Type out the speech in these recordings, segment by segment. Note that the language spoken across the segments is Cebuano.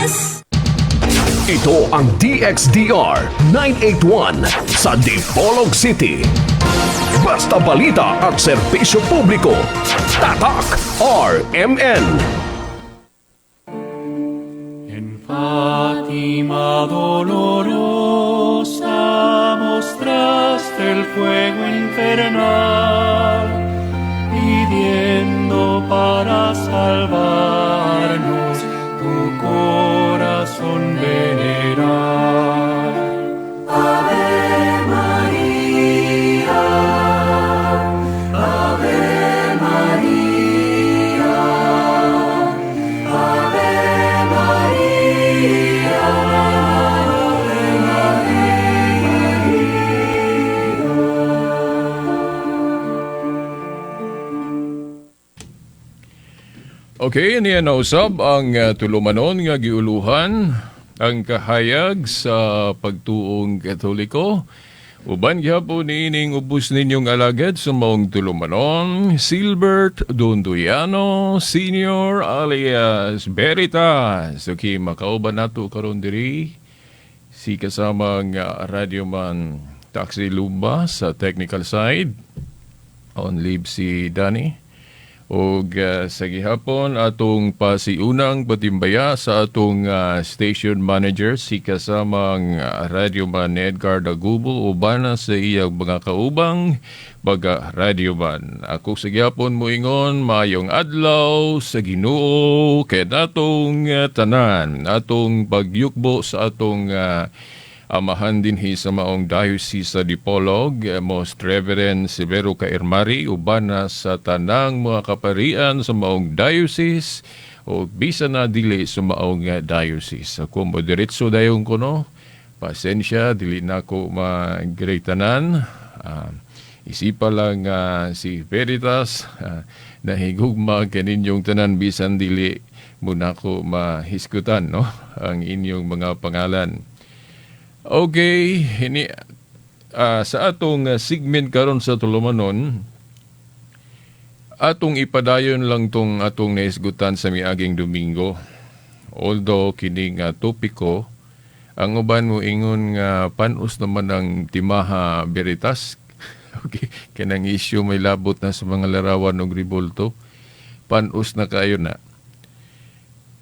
DXDS. Ito ang DXDR 981 sa Dipolog City. Basta balita at serbisyo publiko. Tatak RMN. En Fátima dolorosa mostraste el fuego infernal, pidiendo para salvarnos tu corazón veneral. Ave María, Ave María, Ave María, Ave María. Okay, niya nausab ang tulumanon nga giuluhan ang kahayag sa pagtuong Katoliko. Uban gihapon niining ubos ninyong alagad sa maong tulumanon, Silbert Donduyano Senior alias Veritas. Okay, makauban nato karon diri si kasamang radyoman Taxi Lumba sa technical side. On leave si Danny. Og sa gihapon atong pasiunang patimbaya sa atong station manager si kasamang radyoman Edgar Dagubo ubana sa iyang mga kaubang baga radyoman. Ako sa gihapon moingon maayong adlaw sa Ginoo kay natong tanan atong pagyukbo sa atong amahan dinhi sa maong diocese sa Dipolog, Most Reverend Severo Caermari, ubana sa tanang mga kaparian sa maong diocese o bisan na dili sa maong diocese. Ako mo diretso dayon ko, no. Pasensya, dili na ko mag-greet-anan. Isipa lang si Veritas, nahigugma kaninyong tanan bisan dili muna ko mahisgutan, no, ang inyong mga pangalan. Okay, ini sa atong segment karon sa tulumanon, atong ipadayon lang tong atong naisgutan sa miaging Domingo. Although kini nga topiko, ang uban mo ingon nga panos naman ang timaha, Veritas. Okay, kanang issue may labot na sa mga larawan og ribulto. Panos na kayo na.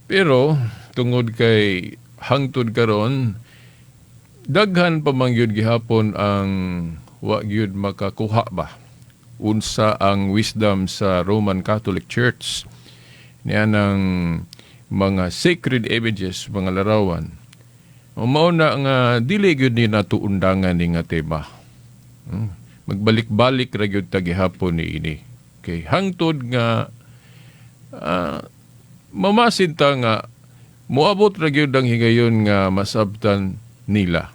Pero tungod kay hangtod karon daghan pa man gyud gihapon ang wa gyud makakuha ba unsa ang wisdom sa Roman Catholic Church niya ng mga sacred images, mga larawan. O mao na nga dili gyud ni nato undangan ni nga tema. Magbalik-balik ra gyud ta gihapon ni ini. Okay, hangtod nga mamasid ta nga moabot ra gyud ang higayon nga masabtan nila.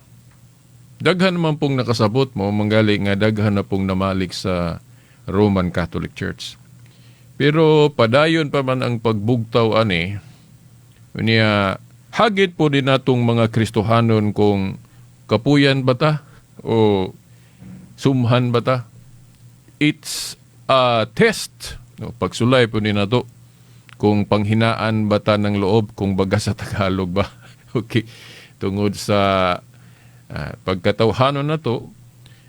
Daghan man pong nakasabot mo, manggali nga daghan na pong namalik sa Roman Catholic Church. Pero padayon pa man ang pagbugtaw ani, niya hagit po din natong mga Kristohanon kung kapuyan ba ta o sumhan ba ta. It's a test. No, pagsulay po ni nato kung panghinaan ba ta ng loob, kung baga sa Tagalog ba. Okay. Tungod sa pagkatawhanon na to,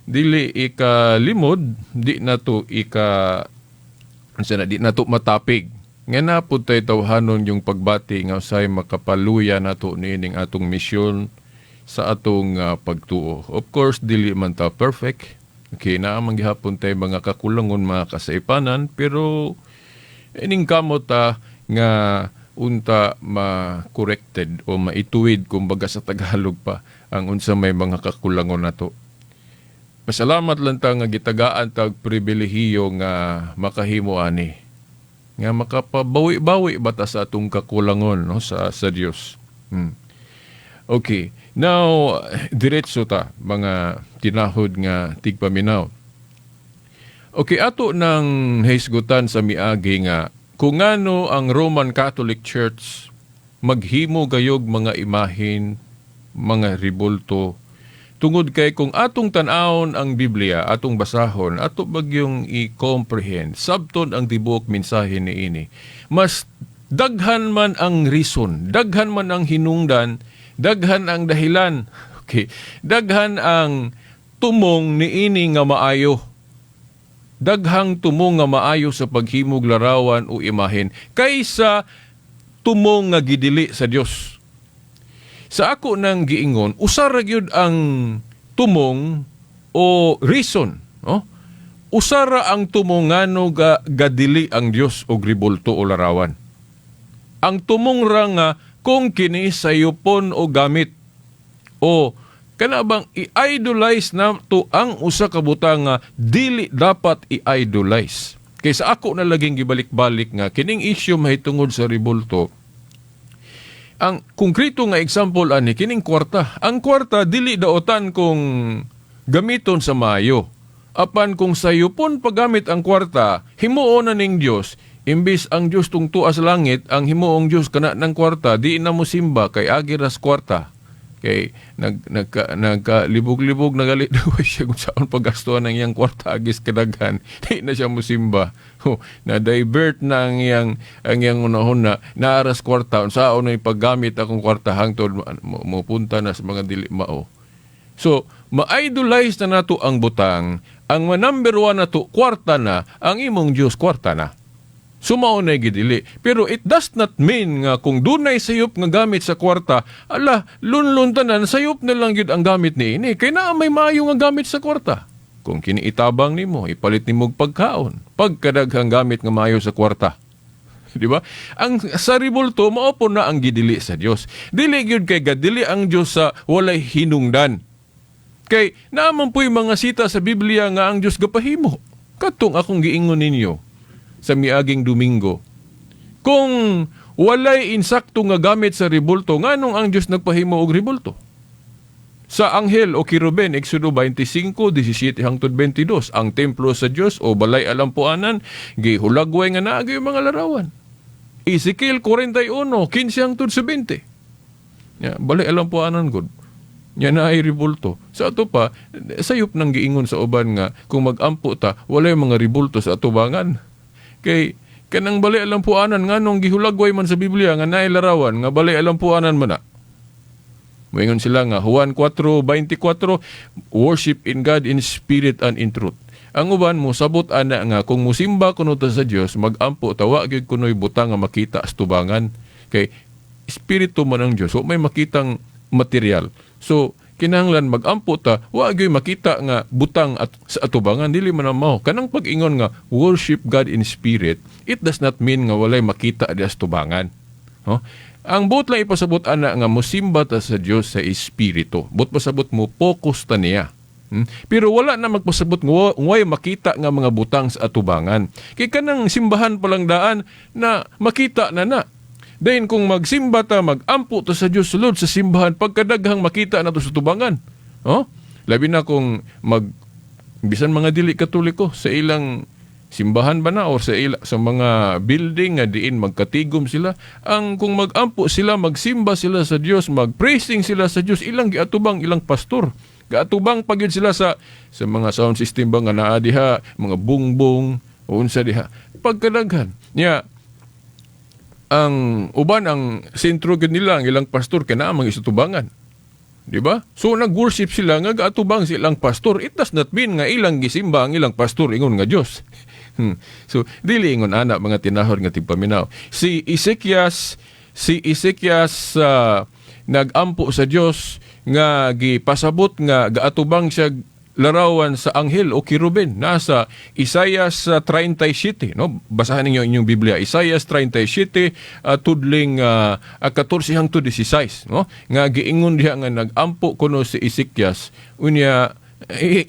dili ikalimod, di na to ika unsa na, di na to matapig. Nga na pud tay tawhanon yung pagbati nga usay makapaluya nato niining atong misyon sa atong pagtuo. Of course, dili man ta perfect. Okay, naa man gihapon tay mga kakulangon, mga kasaypanan, pero ining kamot ta nga unta ma-corrected o maituwid kumbaga sa Tagalog pa ang unsa may mga kakulangon nato. Pasalamat lang ta nga gitagaan tag pribilehiyo nga makahimo ani. Nga makapabawi-bawi ba ta sa atong kakulangon, no, sa Dios. Okay. Now, diretso ta mga tinahod nga tigpaminaw. Okay, ato nang hisgutan sa miagi nga kung ngano ang Roman Catholic Church maghimo gayog mga imahin, mga ribulto, tungod kay kung atong tan-awon ang Biblia, atong basahon, ato bagyong i-comprehend, sabton ang tibuok mensahe niini. Mas Daghan man ang reason, daghan man ang hinungdan, daghan ang dahilan. Okay. Daghan ang tumong niini nga maayo. Daghang tumong nga maayo sa paghimog larawan o imahen kaysa tumong nga gidili sa Dios. Sa ako nang giingon, usa ra gyud ang tumong o reason, no? Usa ra ang tumong ngano ga gadili ang Dios og ribulto o larawan. Ang tumong ra nga kung kini sayupon o gamit o kana bang i-idolize na to ang usa ka butang nga dili dapat i-idolize. Kay sa ako na laging gibalik-balik nga kining issue mahitungod sa ribulto, ang konkreto nga example ani kining kwarta. Ang kwarta dili daotan kung gamiton sa maayo. Apan kung sayupon paggamit ang kwarta, himuon na ning Dios. Imbis ang Dios tungtua sa langit, ang himuong Dios kana ng kwarta, di na mo simba kay agi ras kwarta. Kay nagka libog-libog na gali daw siya kung saan paggastuhan ang iyang kwarta agis kadaghan. Di na siya musimba. Oh, na divert na ang iyang unahon na naaras kwarta, unsaon na ipaggamit akong kwarta hangtod mo punta na sa mga dili mao. So, ma-idolize na nato ang butang, ang number one na to, kwarta na, ang imong Diyos, kwarta na. So mao na gidili. Pero it does not mean nga kung dunay sayop nga gamit sa kwarta, ala, lunlun tanan, sayop na lang gyud ang gamit ni ini. Kay naa may maayo nga gamit sa kwarta. Kung kini itabang nimo, ipalit nimo og pagkaon. Pagkadaghang gamit nga maayo sa kwarta. Di ba? Ang sa ribulto mao po na ang gidili sa Dios. Dili gyud kay gadili ang Dios sa walay hinungdan. Kay naaman po'y mga sita sa Biblia nga ang Dios gapahimo. Katong akong giingon ninyo sa miaging Domingo. Kung walay insakto nga gamit sa ribulto, nganong ang Dios nagpahimo og ribulto? Sa anghel o kiruben, Exodo 25:17 hangtod 22, ang templo sa Dios o balay alampuanan, gihulagway nga naa gyud mga larawan. Ezekiel 41:15 hangtod sa 20. Ya, balay alampuanan gud. Nya naay ribulto. Sa ato pa, sayop nang giingon sa uban nga kung magampo ta, walay mga ribulto sa atubangan. Kay kanang balay alampuanan, nganong gihulagway man sa Biblia nga naay larawan nga balay alampuanan man na? Moingon sila nga Juan 4:24, worship in God in spirit and in truth. Ang uban mo sabot ana nga kung musimba kuno ta sa Dios, magampo ta, wa gyud kunoy butang nga makita sa tubangan. Kay espiritu man ang Dios, wa may makitang material. So kinahanglan magampo ta, wa gyud makita nga butang at sa atubangan, dili man ang mao. Kanang pag-ingon nga worship God in spirit, it does not mean nga walay makita di sa tubangan. No? Ang buot lang ipasabot ana nga musimba ta sa Dios sa espiritu. Buot pasabot mo focus ta niya. Pero wala na magpasabot nga way makita nga mga butang sa atubangan. Kay kanang simbahan pa lang daan na makita na na. Then kung magsimba ta, magampo ta sa Dios sulod sa simbahan, pagkadaghang makita na to sa tubangan. Oh? Labi na kung mag bisan mga dili Katoliko sa ilang simbahan ba na or sa mga building nga diin magkatigom sila, ang kung magampo sila, magsimba sila sa Dios, magpraising sila sa Dios, ilang giatubang ilang pastor, gaatubang pa gyud sila sa mga sound system ba nga naa diha, mga bungbong o unsa diha, pagkadaghan niya. Ang uban, ang sentro gyud nila ang ilang pastor kay naa mang isatubangan. Di ba? So nag-worship sila nga gaatubang silang pastor. It does not mean nga ilang gisimba ang ilang pastor ingon nga Dios. So dili ingon ana, mga tinahor nga tigpaminaw. Si Ezekias nagampo sa Dios nga gipasabot nga gaatubang siya larawan sa anghel o kiruben, nasa Isaias 37, no? Basahan ninyo inyong Biblia, Isaias 37, tudling 14 hangtod 16, no, nga giingon diha nga nagampo kuno si Ezekias, unya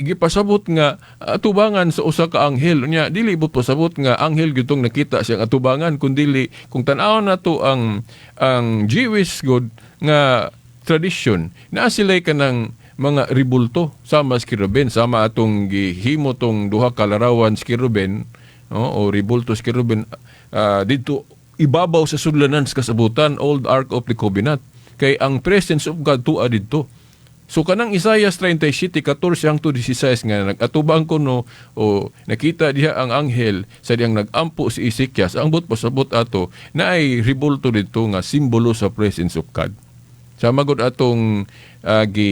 gipasabot nga atubangan sa usa ka anghel. Unya dili but pasabot nga anghel gyud nakita siyang atubangan, kun dili kung tan-awon nato ang Jewish God nga tradition, naa sila'y kanang mga ribulto sama sa kiruben, sama atong gihimo tong duha ka larawan sa kiruben, no, o ribulto sa kiruben dito ibabaw sa sudlanan sa kasabutan, old Ark of the Covenant, kay ang presence of God tuwa didto. So kanang Isaiah 37:14 hangtod 16 nga nag-atubang kuno o nakita diha ang anghel sa diyang nag-ampo si Ezekias, ang buot pasabot ato na ay ribulto didto nga simbolo sa presence of God. Sa magod atong gi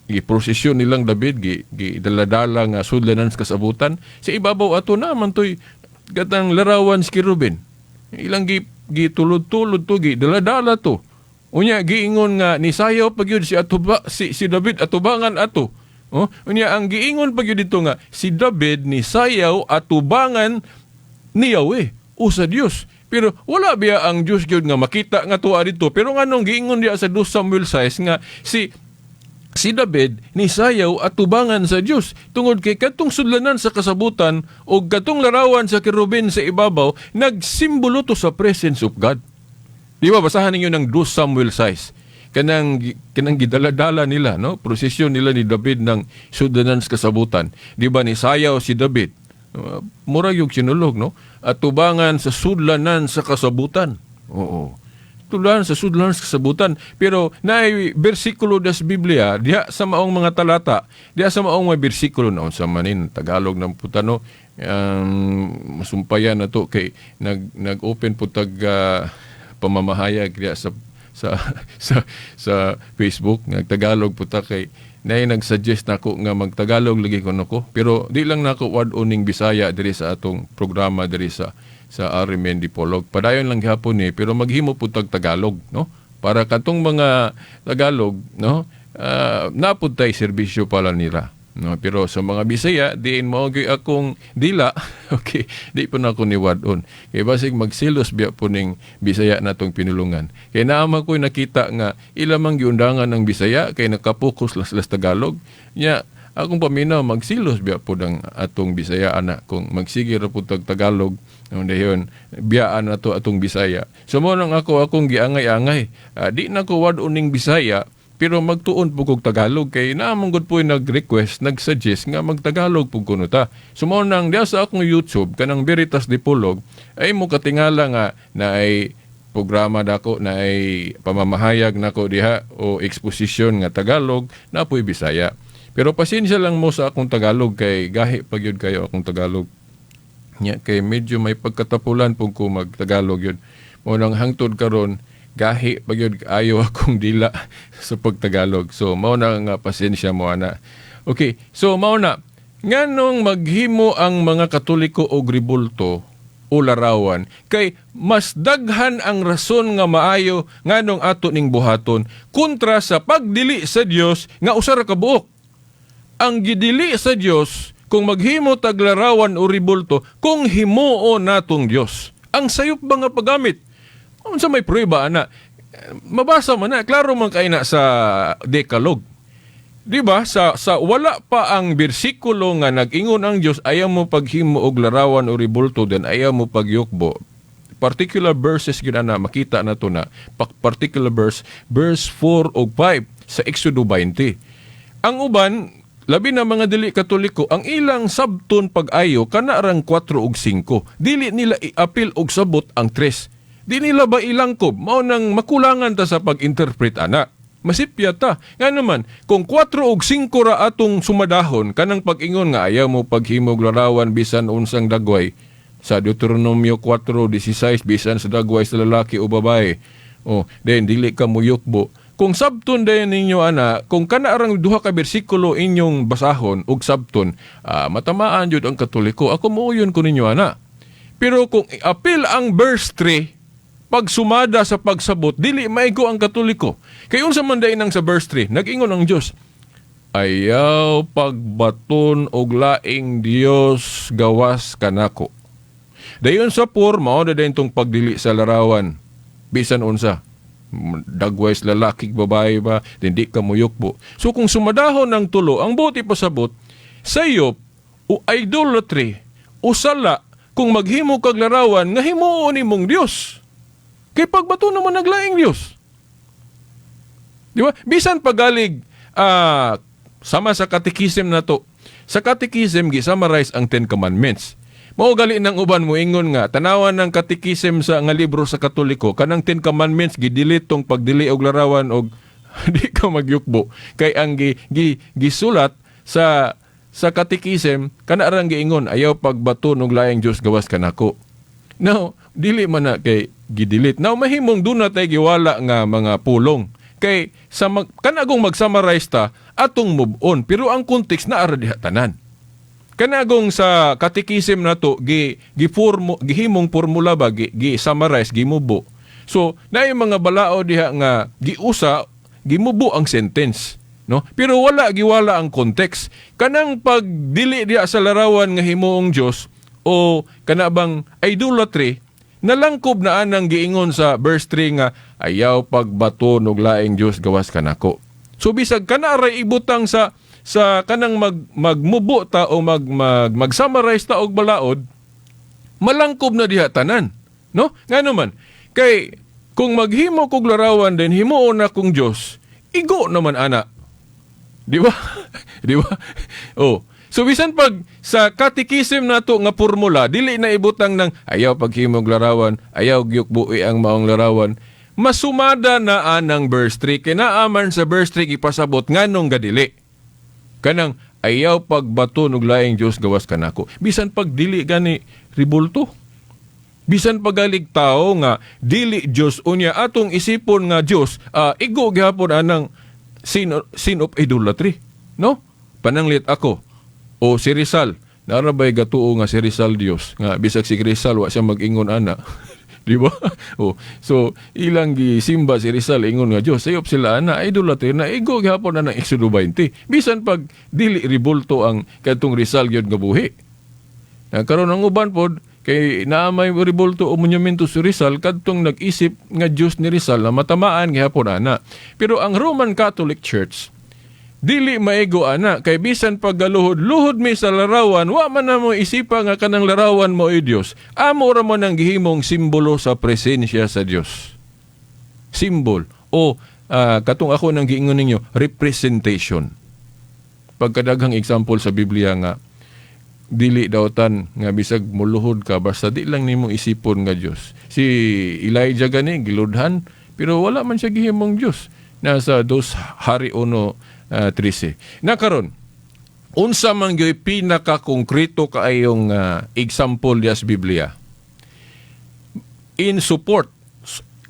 gi prosesyon nilang David, gi, gi daladala nga sudlanan sa kasabutan, sa ibabaw ato na man toy katang larawan sa kerubin, ilang gi gitulod-tulod to, gi daladala to. Unya giingon nga nisayaw pa gyud si atuba si si David atubangan ato. Oh, unya ang giingon pa gyud dito nga si David nisayaw atubangan ni Yahweh o sa Dios. Pero wala biya ang Dios gyud nga makita nga tuwa dito. Pero nganong giingon diya sa 2 Samuel 6 nga si si David nisayaw atubangan sa Dios? Tungod kay katong sudlanan sa kasabutan o katong larawan sa kerubin sa ibabaw, nagsimbolo to sa presence of God. Di ba, basahan ninyo ng 2 Samuel 6. Kanang kanang gidaladala nila, no? Prosesyon nila ni David ng sudlanan sa kasabutan. Di ba nisayaw si David? Mura yung sinulog, no? Atubangan sa sudlanan sa kasabutan. Oo. Tulan sa sudlanan sa kasabutan. Pero naay bersikulo das Biblia, diha sa maong mga talata, diha sa maong mga bersikulo na unsa manin Tagalog ng putano, masumpayan na to kay nag nag-open po tag pamamahayag diha sa sa sa sa Facebook nagtagalog po ta, kay naay nag-suggest nako nga magtagalog lagi kuno ko, pero di lang nako wad-on ning Bisaya diri sa atong programa diri sa sa RMN Dipolog. Padayon lang gihapon ni, pero maghimo pud tag Tagalog, no, para katong mga Tagalog, no, napud tay serbisyo pala nila, no? Pero sa mga Bisaya diin mao gyud akong dila, okay, di po na ako ni wad-on kay basig magsilos biya po ning Bisaya natong pinulungan, kay naa man ko'y nakita nga ila mang giundangan ng Bisaya kay nakapokus lang sila sa Tagalog nya. Akong paminaw, magsilos biya po ang atong Bisaya ana kung magsige ra po tag Tagalog, no? Dayon biyaan na to atong Bisaya. So mo nang ako akong giangay-angay, di na ko wad-on ning Bisaya, pero magtuon po kog Tagalog kay naa man gud po nag-request, nag-suggest nga magtagalog pud kuno ta. So mao nang diya sa akong YouTube, kanang Veritas Dipolog, ay mo katingala nga na ay programa dako na ay pamamahayag nako diha o exposition nga Tagalog na po'y Bisaya. Pero pasensya lang mo sa akong Tagalog kay gahi pa gyud kayo akong Tagalog. Nya kay medyo may pagkatapulan pud ko magtagalog yun. Mo nang hangtod karon gahi pa gyud ayo akong dila sa pagtagalog. So mao na nga pasensya mo ana. Okay, so mao na nganong maghimo ang mga Katoliko og ribulto o larawan, kay mas daghan ang rason nga maayo nganong ato ning buhaton kontra sa pagdili sa Dios nga usa ra ka buok. Ang gidili sa Dios kung maghimo tag larawan o ribulto kung himuo natong Dios. Ang sayop ba nga paggamit? Unsa may prueba ana? Mabasa man na, klaro man kay na sa Decalogue. Di ba? Sa wala pa ang bersikulo nga nag-ingon ang Dios ayaw mo paghimo og larawan o ribulto, then ayaw mo pagyukbo. Particular verses gyud ana, makita na to na particular verse, verse 4 ug 5 sa Exodo 20. Ang uban, labi na mga dili Katoliko, ang ilang sabton pag-ayo kana rang 4 ug 5. Dili nila iapil og sabot ang 3. Di nila ba ilangkob? Mao nang makulangan ta sa pag-interpret ana. Masipya ta. Nga naman, kung 4 ug 5 ra atong sumadahon, kanang pag-ingon nga ayaw mo paghimog larawan bisan unsang dagway, sa Deuteronomio 4:16, bisan sa dagway sa lalaki o babae. Oh, then dili ka muyukbo. Kung sabton dayon ninyo ana, kung kana arang duha ka bersikulo inyong basahon ug sabton, matamaan jud ang Katoliko. Ako muuyon ko ninyo ana. Pero kung iapil ang verse 3, pagsumada sa pagsabot, dili maigo ang Katoliko. Kay unsa man day nang sa verse 3, nag-ingon ang Dios, "Ayaw pagbaton og laing Dios gawas kanako." Dayon sa 4, mao na dayon tong pagdili sa larawan. Bisan unsa. Dagway sa lalaki, babae ba, hindi ka muyukbo. So kung sumadahon ng tulo, ang buti pasabot, sayop o idolatry o sala kung maghimo kag larawan nga himuon nimong Dios. Kay pagbato naman naglaing Dios. Di ba? Bisan pagalig sama sa catechism na to. Sa catechism gi-summarize ang Ten Commandments. Mao gali ng uban mo ingon nga tanawan ng catechism sa nga libro sa Katoliko, kanang Ten Commandments gi-delete tong pagdili og larawan og Di ka magyukbo kay ang gisulat sa catechism kana rang giingon, "Ayaw pagbaton og laing Dios gawas kanako." Now, dili man na kay gidelete. Now, mahimong duna tay giwala nga mga pulong. Kay sa kanagong mag-summarize ta atong move on, pero ang context naa ra diha tanan. Kanagong sa catechism nato gi gi gihimong formula ba, gi summarize, gimubo. So, naay mga balao diha nga giusa, gimubo ang sentence, no? Pero wala giwala ang context. Kanang pagdili diha sa larawan nga himuong Dios o kana bang idolatry, nalangkob na anang giingon sa verse 3 nga ayaw pagbato og laing Dios gawas kanako. So bisag kana ray ibutang sa kanang magmubo ta o mag mag mag-summarize ta og balaod, malangkob na diha tanan, no? Ngano man kay kung maghimo kog larawan din himuon na kong Dios, igo naman ana, di ba? Di ba? Oh. So bisan pag sa catechism nato nga formula dili na ibutang ng ayaw paghimog larawan, ayaw gyukbui ang maong larawan, masumada na anang verse 3 kay naaman sa verse 3 ipasabot nganong gadili. Kanang ayaw pagbato og laing Dios gawas kanako. Bisan pag dili gani ribulto. Bisan pagalig tao nga dili Dios unya atong isipon nga Dios, igo gihapon anang sin of idolatry, no? Pananglit ako o si Rizal, narabay gatuo nga si Rizal Dios nga bisag si Rizal wa siya mag-ingon ana. Di ba? Oh, so ilang gisimba si Rizal, ingon nga Dios, sayop sila ana, idolatry na, igo gihapon na ng Exodo 20. Bisan pag dili ribulto ang kadtong Rizal gyud nga buhi. Na karon ang uban pod kay naa may ribulto o monumento si Rizal, kadtong nag-isip nga Dios ni Rizal na matamaan gihapon ana. Pero ang Roman Catholic Church dili maigo ana kay bisan paggaluhod luhod mi sa larawan, wa man na mo isipa nga kanang larawan mo ay Dios. Amo ra mo nang gihimong simbolo sa presensya sa Dios. Symbol o katong ako nang giingon ninyo, representation. Pagkadaghang example sa Biblia nga dili dautan nga bisag muluhod ka basta di lang nimo isipon nga Dios. Si Elijah gani giludhan pero wala man siya gihimong Dios. Nasa dos Hari 1:13. Na karon unsa man gyud pinaka konkreto kaayong example diya sa Biblia in support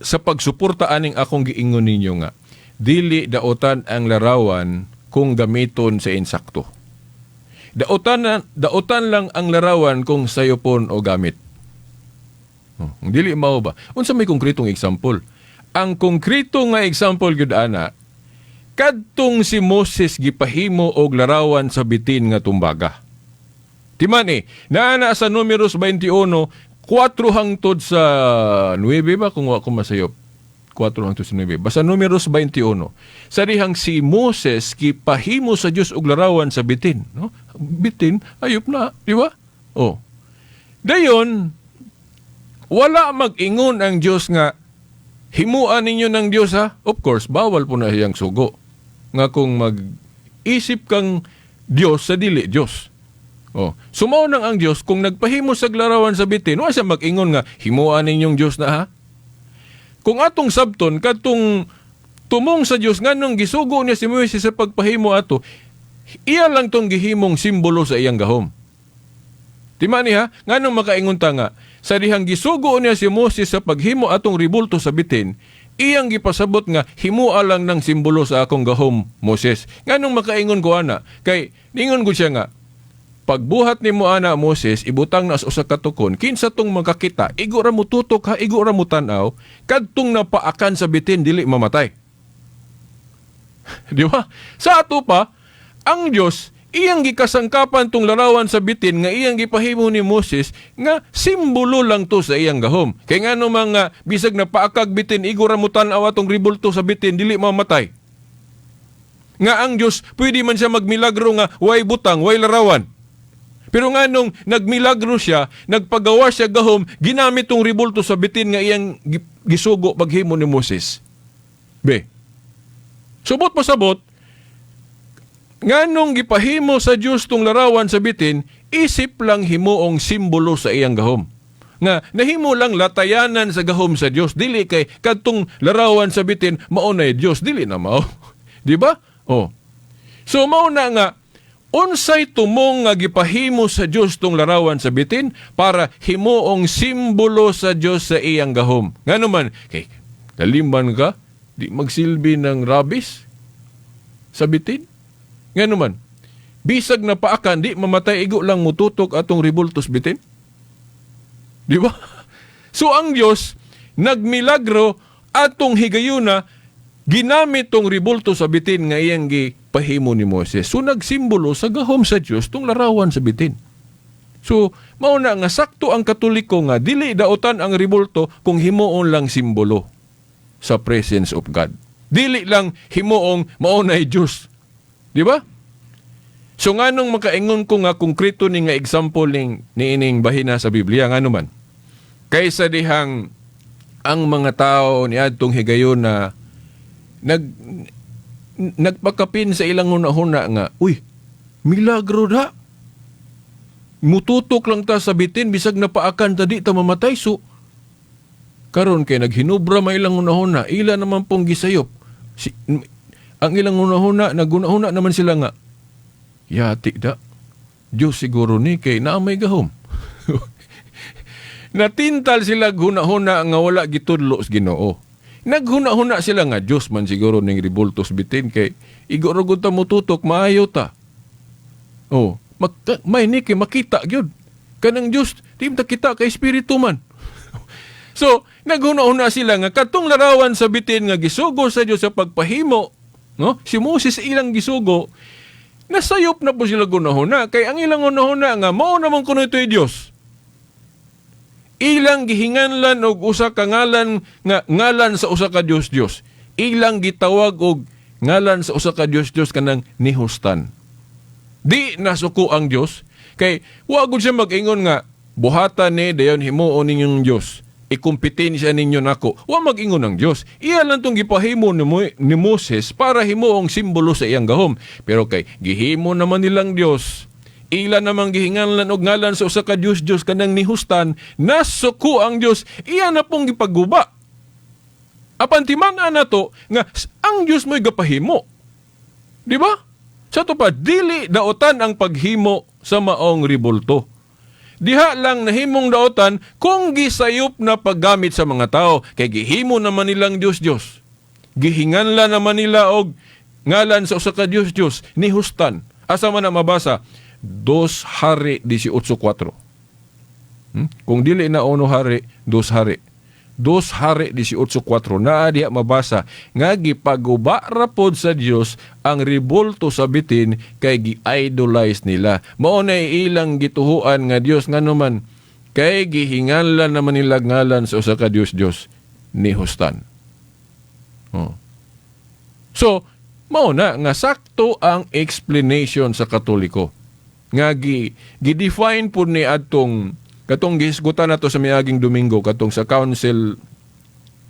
sa pagsuporta aning akong giingon ninyo nga dili daotan ang larawan kung gamiton sa insakto? Daotan lang ang larawan kung sayopon o gamit. Oh, dili mao ba? Unsa may konkretong example? Ang konkreto nga example gyud ana kadtong si Moses gipahimo og larawan sa bitin nga tumbaga. Timan eh, naana sa Numeros 21, 4 hangtod sa 9 ba kung wa ko masayop. 4 hangtod sa 9. Basta Numeros 21. Sa dihang si Moses gipahimo sa Dios og larawan sa bitin, no? Bitin, ayop na, di ba? Oh. Dayon, wala mag-ingon ang Dios nga himuan ninyo ng Dios ha. Of course, bawal po na siyang sugo. Nga kung mag-isip kang Dios sa dili Dios. Oh, sumaw nang ang Dios kung nagpahimo sa larawan sa bitin, wa siya mag-ingon nga himuan ninyong Dios na ha. Kung atong sabton kadtong tumong sa Dios nganong gisugo niya si Moises sa pagpahimo ato, iya lang tong gihimong simbolo sa iyang gahom. Tima niya, nganong makaingon ta nga sa dihang gisugo niya si Moses sa paghimo atong ribulto sa bitin, iyang gipasabot nga himua lang ng simbolo sa akong gahom, Moses. Nganong makaingon ko ana? Kay ningon ko siya nga pagbuhat nimo ana, Moses, ibutang na sa usa ka tukon, kinsa tong makakita, igo ra mo tutok ha, igo ra mo tan-aw, kadtong napaakan sa bitin dili mamatay. Di ba? Sa ato pa, ang Dios iyang gikasangkapan tong larawan sa bitin nga iyang gipahimo ni Moses nga simbolo lang to sa iyang gahom. Kay ngano mga bisag na paakag bitin, igo ra mo tan-aw atong ribulto sa bitin dili mamatay. Nga ang Dios pwede man siya magmilagro nga way butang, way larawan. Pero nga nung nagmilagro siya, nagpagawa siya gahom, ginamit tong ribulto sa bitin nga iyang gisugo paghimo ni Moses. Be. Subot pasabot, nganong gipahimo sa Dios tong larawan sa bitin, isip lang himuong simbolo sa iyang gahom. Nga nahimo lang latayanan sa gahom sa Dios, dili kay kadtong larawan sa bitin mao na Dios, dili na mao. Di ba? Oh. So mao na nga unsay tumong nga gipahimo sa Dios tong larawan sa bitin para himuong simbolo sa Dios sa iyang gahom. Ngano man kay naliman ka, di magsilbi ng rabis sa bitin. Ngano man bisag na paakan di mamatay, igo lang mututok atong ribultos bitin. Di ba? So ang Dios nagmilagro atong higayuna ginamit tong ribulto sa bitin nga iyang gipahimo ni Moises. So nagsimbolo sa gahom sa Dios tong larawan sa bitin. So mao na nga sakto ang Katoliko nga dili daotan ang ribulto kung himuon lang simbolo sa presence of God. Dili lang himuong mao nay Dios. Di ba? So nganong makaingon ko nga konkreto ni nga example ning niining bahina sa Biblia, ngano man? Kaysa dihang ang mga tao niadtong higayon na nagpakapin sa ilang hunahuna nga, uy, milagro da. Mututok lang ta sa bitin bisag napaakan ta di ta mamatay. So karon kay naghinubra may ilang hunahuna, ila naman pong gisayop. Ang ilang hunahuna, naghunahuna naman sila nga, yati da. Diyos siguro ni kay naa may gahom. Natintal sila hunahuna nga wala gitudlo sa Ginoo. Naghuna-huna sila nga Diyos man siguro ning ribultos bitin kay igo ra gud ta motutok maayo ta. Oh, may ni kay makita gyud. Kanang Diyos di ta kita kay espiritu man. So, naghuna-huna sila nga katong larawan sa bitin nga gisugo sa Dios sa pagpahimo, no? Si Moses ilang gisugo, nasayop na po sila gunahuna kay ang ilang hunahuna nga mao naman kuno ito'y Dios. Ilang gihinganlan og usa ka ngalan nga ngalan sa usa ka Dios Dios. Ilang gitawag og ngalan sa usa ka Dios Dios kanang Nehustan. Di nasuko ang Dios kay wa gud siya mag-ingon nga buhatan ni dayon himuon ninyong Dios. Ikumpetensya ninyo nako. Wa mag-ingon ang Dios. Iya lang tong gipahimo ni Moses para himuong simbolo sa iyang gahom. Pero kay gihimo naman nilang Dios, ila namang gihinganlan og ngalan sa usa ka Dios Dios kanang Nehustan, nasuko ang Dios, iya na pong gipaguba. Apan timan-an nato nga ang Dios mo'y gapahimo. Di ba? Sa to pa dili daotan ang paghimo sa maong ribulto. Diha lang nahimong daotan kung gisayop na paggamit sa mga tao kay gihimo naman nilang Dios Dios. Gihinganlan naman nila og ngalan sa usa ka Dios Dios Nehustan. Asa man na mabasa? 2 Hari 18:4. Kung dili na 1 Hari, 2 Hari. 2 Hari 18:4 naa diha mabasa nga gipaguba ra pod sa Dios ang ribulto sa bitin kay gi-idolize nila. Mao na ilang gituhuan nga Dios nganuman kay gihinganlan naman nila ngalan sa usa ka Dios Dios Nehustan. Oh. So, mao na nga sakto ang explanation sa Katoliko nga gi-define po ni atong katong gihisgutan nato sa miaging Domingo katong sa Council,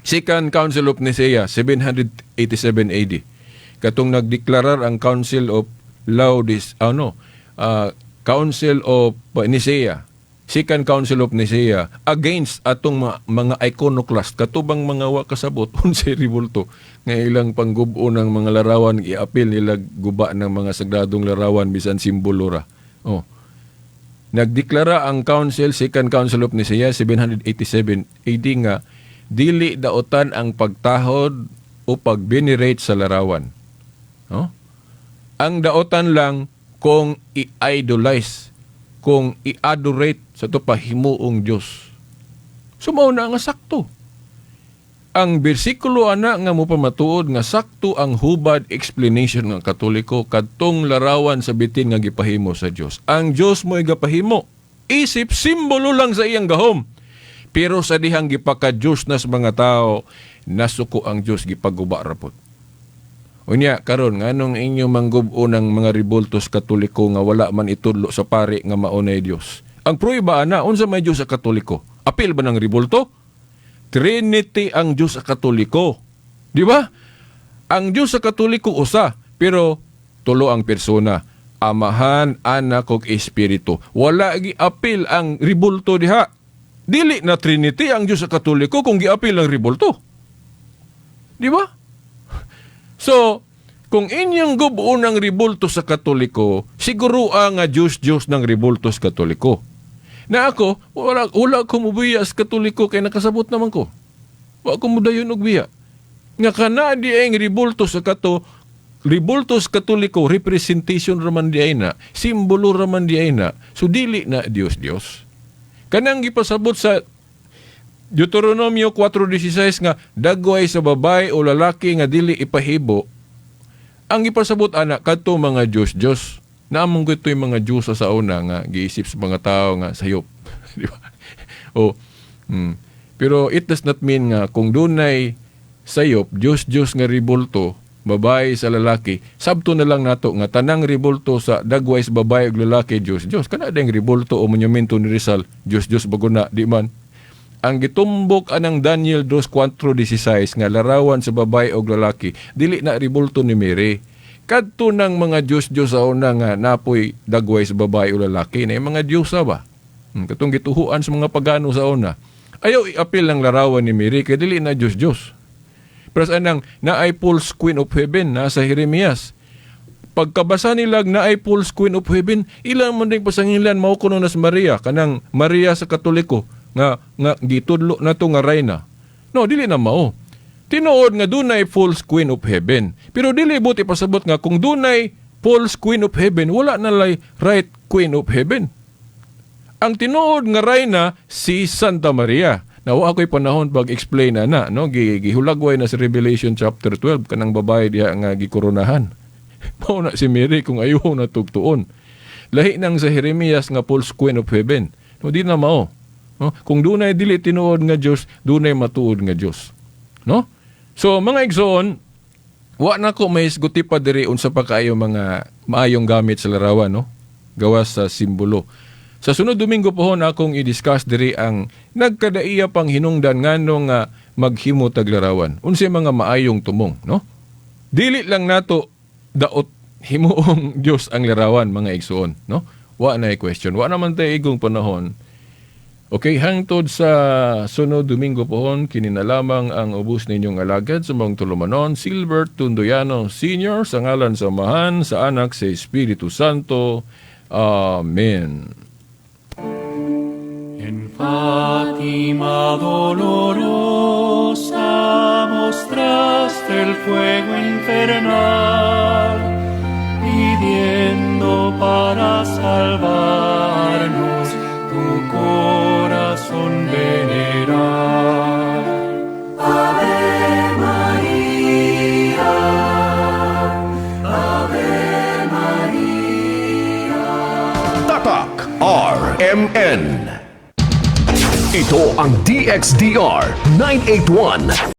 Second Council of Nicaea 787 AD, katong nagdeklarar ang Council of Laodicea, ano, Council of Nicaea, Second Council of Nicaea against atong mga iconoclast, katubang mga wa kasabot unsay ribulto nga ilang panggubo ng mga larawan, iapil nila guba ng mga sagradong larawan bisan simbolo ra. Oh. Nagdeklara ang Council, Second Council of Nicaea 787 AD nga dili daotan ang pagtahod o pag-venerate sa larawan. No? Ang daotan lang kung i-idolize, kung i-adorate sa ito pahimuong Diyos. So mao na nga sakto. Ang bersikulo ana nga mopamatuod nga sakto ang hubad explanation ng Katoliko kadtong larawan sa bitin nga gipahimo sa Dios. Ang Dios mo'y gapahimo. Isip simbolo lang sa iyang gahom. Pero sa dihang gipaka-Dios na sa mga tao, nasuko ang Dios, gipaguba ra pod. Unya karon nganong inyo manggub-o ng mga ribultos Katoliko nga wala man itudlo sa pari nga maunay Dios? Ang prueba ana, unsa may Dios sa Katoliko? Apil ba ng ribulto? Trinity ang Dios sa Katoliko. Di ba? Ang Dios sa Katoliko usa, pero tulo ang persona. Amahan, Anak ug Espiritu. Wala gi apil ang ribulto diha. Dili na Trinity ang Diyos sa Katoliko kung giapil ang ribulto. Di ba? So, kung inyong gubuon ang ribulto sa Katoliko, siguro ang nga Diyos-Diyos ng ribulto sa Katoliko. Na ako, wala ko mubiya sa Katoliko kay nakasabot naman ko. Wa ko mudayon og biya. Nga kana di ang ribulto sa ribulto sa Katoliko, representation raman di ay na, simbolo raman di ay na, so dili na Diyos-Diyos. Kanang gipasabot sa Deuteronomio 4:16 nga dagway sa babae o lalaki nga dili ipahibo, ang gipasabot ana kadto mga Diyos-Diyos. Naamong ko ito'y mga Diyos sa una nga giisip sa mga tao nga sayop. Di ba? O, Pero it does not mean nga kung dunay sayop, Diyos-Diyos nga ribulto, babae sa lalaki, sabto na lang nato nga tanang ribulto sa dagway sa babae ug lalaki, Diyos Diyos. Kana ding ribulto o monumento ni Rizal, Diyos Diyos baguna, di man. Ang gitumbok anang Daniel 2:4-16 nga larawan sa babae og lalaki, dili na ribulto ni Mary. Kadto ng mga Diyos-Diyos sa una nga napoy dagway sa babae o lalaki na yung mga Diyos ba? Katong gituhuan sa mga pagano sa una. Ayaw iapil ang larawan ni Mary kay dili na Diyos-Diyos. Pero sa anang naay false queen of heaven na sa Jeremias. Pagkabasa nila naay false queen of heaven, ilang man ding pasangilan mao kuno nas Maria, kanang Maria sa Katoliko nga gitudlo na to nga rayna. No, dili na mao. Tinuod nga dunay false queen of heaven. Pero dili buti pasabot nga kung dunay false queen of heaven, wala na lay right queen of heaven. Ang tinuod nga rayna si Santa Maria. Na wa ako'y panahon pag-explain na na, no? Gihulagway na sa Revelation chapter 12 kanang babae diha nga gikoronahan. Mao na si Mary kung ayaw na tugtuon. Lahi nang sa Jeremias nga false queen of heaven. No, di na mao. No? Kung dunay dili tinuod nga Dios, dunay matuod nga Dios. No? So mga igsoon, wa na ko may isguti pa diri unsa pa kaayo mga maayong gamit sa larawan, no? Gawas sa simbolo. Sa sunod Domingo pohon akong i-discuss diri ang nagkadaiya pang hinungdan ngano nga maghimo tag larawan. Unsay mga maayong tumong, no? Dili lang nato daot himuong Dios ang larawan, mga igsoon, no? Wa na question. Wa naman tay igong panahon. Okay, hangtod sa sunod Domingo pohon, kini na lamang ang ubos ninyong alagad sa mga tulumanon, Silbert Tundoyano Sr., sa ngalan sa Amahan, sa Anak, sa Espiritu Santo. Amen. En Fátima dolorosa mostraste el fuego infernal, pidiendo para salvarnos tu corazón venerar. Ave Maria, Ave Maria. Tatak RMN. Ito ang DXDR 981.